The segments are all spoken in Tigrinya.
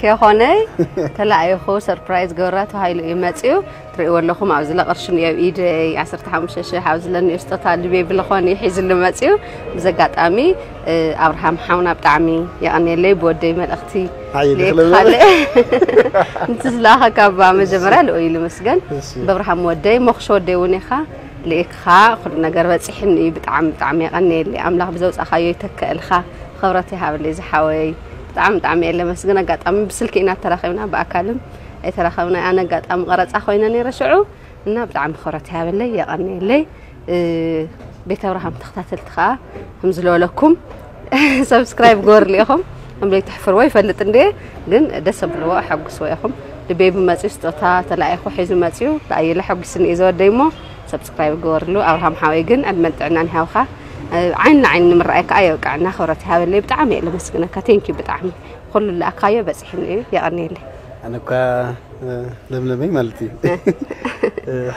ከይኾነ ተላኢኹ ሰርፕራይዝ ገብራ ተባሂሉ እዩ መፅኡ። ትርእይዎ ኣለኹም፣ ኣብዚ ለቕርሽን ኣብ ኢደይ ዓሰርተ ሓሙሽተ ሽሕ፣ ኣብዚ ለኒኦ ስጦታ ልቤ ብለኾን እዩ ሒዝሉ መፅኡ። ብዚ ኣጋጣሚ ኣብርሃም ሓውና ብጣዕሚ የቐንየለይ። ብወደይ መልእኽቲ ሓይሊ ልእክ ክለበ። ካልእ ንቲ ዝለኣኸካ እባ መጀመርያ ልኦ ይልመስገን። እሺ። ብኣብርሃም ወደይ ሞኽሾ ወደይ እውን ኢኻ ልእክኻ ኩሉ ነገር በፂሕኒ እዩ። ብጣዕሚ ብጣዕሚ የቐንየለይ። ኣምላኽ ብዘውፃእካዮ ይተከእልካ። ክብረት ይሃበለይ ዝሓወይ። ብጣዕሚ ብጣዕሚ እየ ለመስግን። ኣጋጣሚ ብስልኪ ኢና ተራኺብና፣ ብኣካልም ኣይተራኸብና። ኣነ ኣጋጣሚ ቀረፃ ኮይነ ነይረ ሽዑ እና ብጣዕሚ ክብረት ይሃበለይ፣ የቐንየለይ። ቤት ኣብርሃም ተኸታተልቲ ከዓ ከም ዝለወለኩም ሰብስክራይብ ግበርሉ ኢኹም። ከም ዘይትሕፍርዎ ይፈልጥ እንድየ፣ ግን ደስ ኣብልዎ ኣሐጉስዎ ኢኹም። ልቤ ብመፅኡ ስጦታ ተላኢኹ ሒዙ መፅኡ። ኣየለ ሓጒስኒ እዩ ዘወደይ እሞ ሰብስክራይብ ግበርሉ። ኣብርሃም ሓወይ ግን ዕድመን ጥዕናን ይሃብካ። ዓይኒ ንዓይኒ ንምርኣይ ከዓ የብቅዐና። ክብረት ይሃበለይ። ብጣዕሚ እየ ለመስግነካ። ቴንኪዩ ብጣዕሚ። ኩሉ ለኣካዮ በፂሕኒ እዩ። የቐንየለይ። ኣነ እኳ ለምለመይ ማለት እዩ።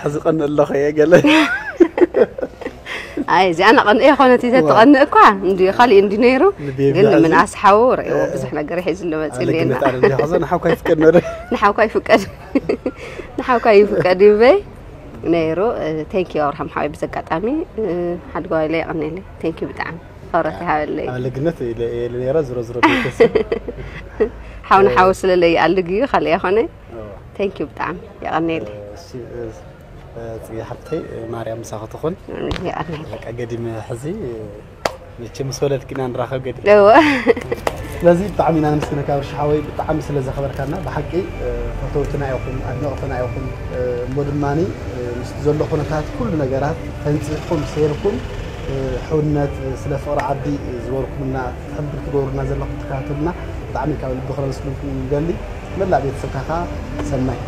ሕዚ ቀንእ ኣለኹ እየ ገለ ኣይ እዚኣ ናቐንእ የኾነት ተተቐንእ እኳ እንዲ ካሊእ እንዲ ነይሩ። ንቤቢ ግን ሕዚ ምንኣስ ሓው ርእዎ ብዙሕ ነገር ይሒዝሉ መፅእ ኣለግነት ና ኣለ እንዲ ኸዘ ንሓውካ ይፍቀድ ነረ ንሓውካ ይፍቀድ። ንሓውካ ይፍቀድ እዩ በይ። ነይሩ። ቴንኪዩ ኣብርሃም ሓወይ። ብዚ ኣጋጣሚ ሓድገዋይ ኢለ የቐንየለይ። ቴንኪዩ ብጣዕሚ። ክብረት ይሃበለይ። ኣለግነት ኢለ ኢለ ነረ ዝሮ ዝሮ ቤተሰብ ሓው ንሓው ስለለይ ኣልግ እዩ ካልእ ይኾነ። ቴንኪዩ ብጣዕሚ። የቐንየለይ። እሺ፣ ጽጌ ሓብተይ ማርያም ምሳኺ ትኹን። የቐንየለይ። በቃ ገዲም ሕዚ መቸም ምስ ወለድኪና ንራኸብ ገዲም። እወ። ስለዚ ብጣዕሚ ኢና ነመስግነካ ብርሽ ሓወይ፣ ብጣዕሚ ስለ ዘኸበርካና። ብሓቂ ፈተውትና ኢኹም፣ ኣድነቕትና ኢኹም። እሞ ድማ ምስቲ ዘሎ ኩነታት ኩሉ ነገራት ተንፂሕኩም ሰይርኩም ሕውነት ስለ ፍቕሪ ዓዲ ዝበልኩምና ትሕብር ትገብሩና ዘለኹም ተከታተልና ብጣዕሚ ካብ ልቢ ክነመስግንኩም ንደሊ። መላእ ቤተሰብካ ከዓ ሰናይ።